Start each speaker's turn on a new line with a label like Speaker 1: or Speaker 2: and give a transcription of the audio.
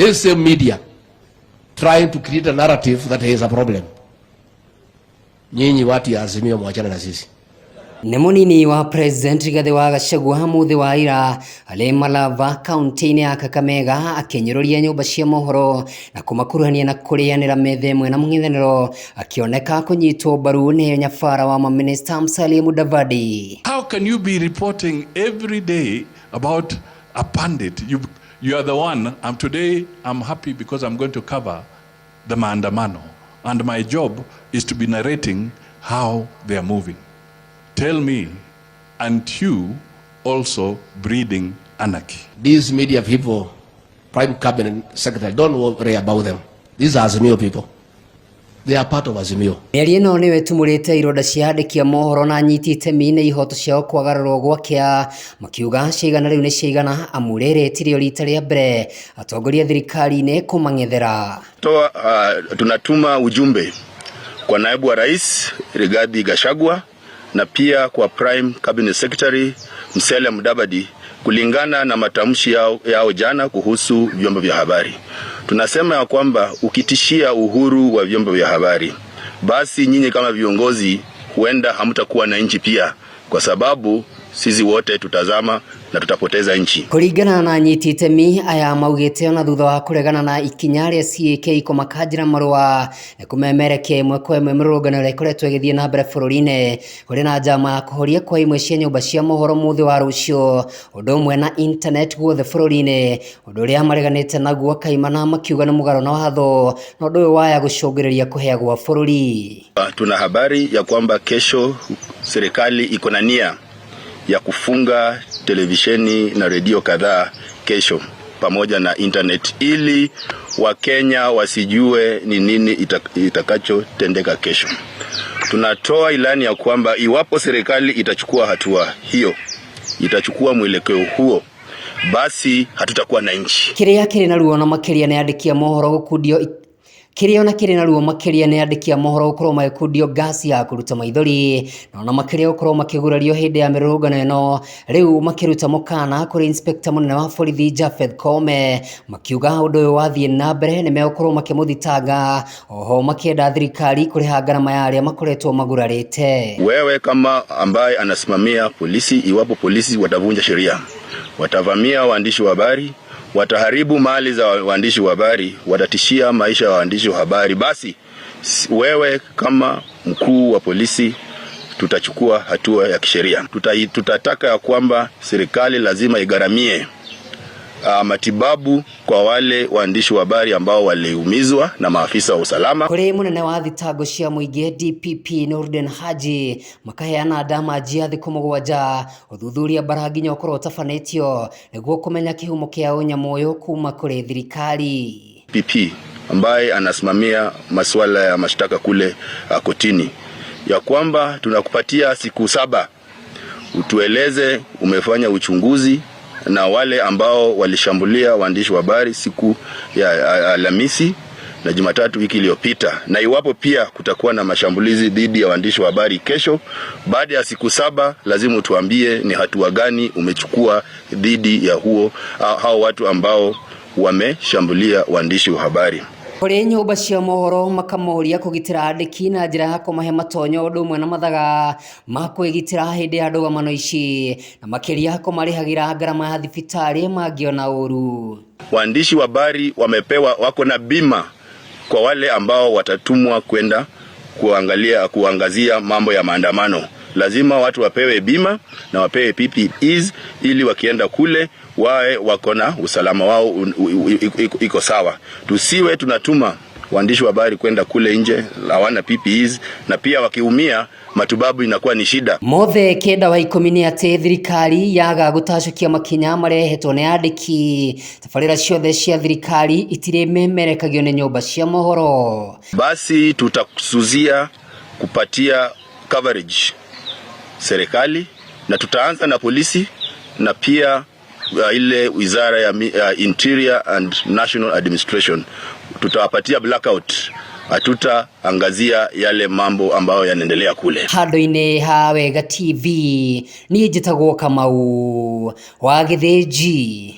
Speaker 1: This same media trying to create a narrative that he is a problem. Nyinyi watu ya Azimio mwachane na sisi.
Speaker 2: Nĩ mũnini wa President Rigathĩ wa Gachagua mũthĩ wa ira arĩ Malava kaunti-inĩ ya Kakamega akĩnyũrũria nyũmba cia mohoro na kũmakuruhania na kũrĩanĩra metha ĩmwe na mũng'ethanĩro akĩoneka kũnyitwo mbaru nĩ nyabara wa mamĩnĩsta Musalia Mudavadi.
Speaker 3: How can you be reporting every day about a pandit? You are the one. I'm today, I'm happy because I'm going to cover the maandamano. And my job is to be narrating how they are moving. Tell me, and you also breeding anarchy?
Speaker 1: These media people, Prime Cabinet Secretary, don't worry about them. These are Azimio people. They are part of Azimio.
Speaker 2: Mĩario ĩno nĩyo ĩtumũrĩte ironda cia andĩki a mohoro na anyiti itemi nĩ ihoto ciao kwagararwo gwakĩa makiuga ciigana rĩu nĩ ciigana amu rĩrĩ tirĩo rita rĩa mbere atongoria thirikari-inĩ kũmang'ethera.
Speaker 4: Toa, tunatuma ujumbe kwa naibu wa rais Rigathi Gachagua na pia kwa Prime Cabinet Secretary Musalia Mudavadi kulingana na matamshi yao jana kuhusu vyombo vya habari. Tunasema ya kwamba ukitishia uhuru wa vyombo vya habari, basi nyinyi kama viongozi huenda hamtakuwa na nchi pia, kwa sababu sisi wote tutazama na tutapoteza nchi.
Speaker 2: Kũringana na anyiti itemi aya maugĩte ona thutha wa kũregana na ikinya rĩa CAK kũmakanjĩra marũa nĩ kũmemerekia ĩmwe kwa ĩmwe mĩrũrũngano ĩrĩa ĩkoretwo ĩgĩthiĩ na mbere bũrũri-inĩ kũrĩ na njama ya kũhoria kwa imwe cia nyũmba cia mohoro mũthĩ wa rũciũ ũndũ ũmwe na internet guothe bũrũri-inĩ ũndũ ũrĩa mareganĩte naguo kaimana makiuga nĩ mũgarũ na watho na ũndũ ũyũ waya gũcũngĩrĩria kũhĩa gwa bũrũri.
Speaker 4: Tuna habari ya kwamba kesho serikali iko na nia ya kufunga televisheni na redio kadhaa kesho pamoja na internet ili Wakenya wasijue ni nini itakachotendeka kesho. Tunatoa ilani ya kwamba iwapo serikali itachukua hatua hiyo, itachukua mwelekeo huo, basi hatutakuwa na nchi.
Speaker 2: Kĩrĩa kĩrĩ na ruo na makĩria nĩ andĩki a mohoro gũkundio kĩrĩa ona kĩrĩ na ruo makĩria nĩ andĩki a mohoro gũkorwo magĩkundio ngasi ya kũruta maithori na ona makĩria gũkorwo makĩgurario hĩndĩ ya mĩrũrũngano ĩno rĩu makĩruta mũkana kũrĩ inspector mũnene wa borithi Japheth Koome makiuga ũndũ ũyũ wathiĩ na mbere nĩ megũkorwo makĩmũthitanga oho makĩenda thirikari kũrĩha ngarama ya arĩa makoretwo magurarĩte.
Speaker 4: Wewe kama ambaye anasimamia polisi, iwapo polisi watavunja sheria, watavamia waandishi wa habari, wataharibu mali za waandishi wa habari, watatishia maisha ya waandishi wa habari, basi wewe kama mkuu wa polisi tutachukua hatua ya kisheria. Tutataka ya kwamba serikali lazima igharamie matibabu kwa wale waandishi wa habari ambao waliumizwa na maafisa wa usalama.
Speaker 2: Kũrĩ mũnene wa thitango cia mũingĩ DPP Nurdin Haji makaheana ndamaji ya thikũ mũgwanja ũthuthuria bara nginya ũkorwo ũtabanĩtio nĩguo kũmenya kĩhumo kĩa ũnyamũ ũyũ kuma kũrĩ thirikari.
Speaker 4: PP ambaye anasimamia masuala ya mashtaka kule kotini, ya kwamba tunakupatia siku 7 utueleze umefanya uchunguzi na wale ambao walishambulia waandishi wa habari siku ya Alhamisi na Jumatatu wiki iliyopita, na iwapo pia kutakuwa na mashambulizi dhidi ya waandishi wa habari kesho, baada ya siku 7 lazima utuambie ni hatua gani umechukua dhidi ya hao watu ambao wameshambulia waandishi wa habari.
Speaker 2: Kũrĩ nyũmba cia mohoro makamoria kũgitĩra andĩki na njĩra ya kũmahe matonyo ũndũ ũmwe na mathaga ma kwĩgitĩra hĩndĩ ya ndũgamano ici na makĩria kũmarĩhagĩra ngarama ya thibitarĩ mangĩona ũru.
Speaker 4: Waandishi wa habari wamepewa, wako na bima kwa wale ambao watatumwa kwenda kuangazia mambo ya maandamano. Lazima watu wapewe bima na wapewe PPEs ili wakienda kule wawe wako na usalama wao iko sawa. Tusiwe tunatuma waandishi wa habari kwenda kule nje hawana PPEs, na pia wakiumia matibabu inakuwa ni shida.
Speaker 2: Mothe kenda wa ikũmi nĩ atĩ thirikari yaga gũtacũkia makinya marehetwo nĩ andĩki tabarĩra ciothe cia thirikari itirĩ memerekagio nĩ nyũmba cia mohoro.
Speaker 4: Basi tutakusuzia kupatia coverage serikali, na tutaanza na polisi na pia ile wizara ya Interior and National Administration. Tutawapatia blackout, hatutaangazia yale mambo ambayo yanaendelea kule.
Speaker 2: Handũ-inĩ ha Wega TV niĩ njĩtagwo Kamau wa Gĩthĩnji.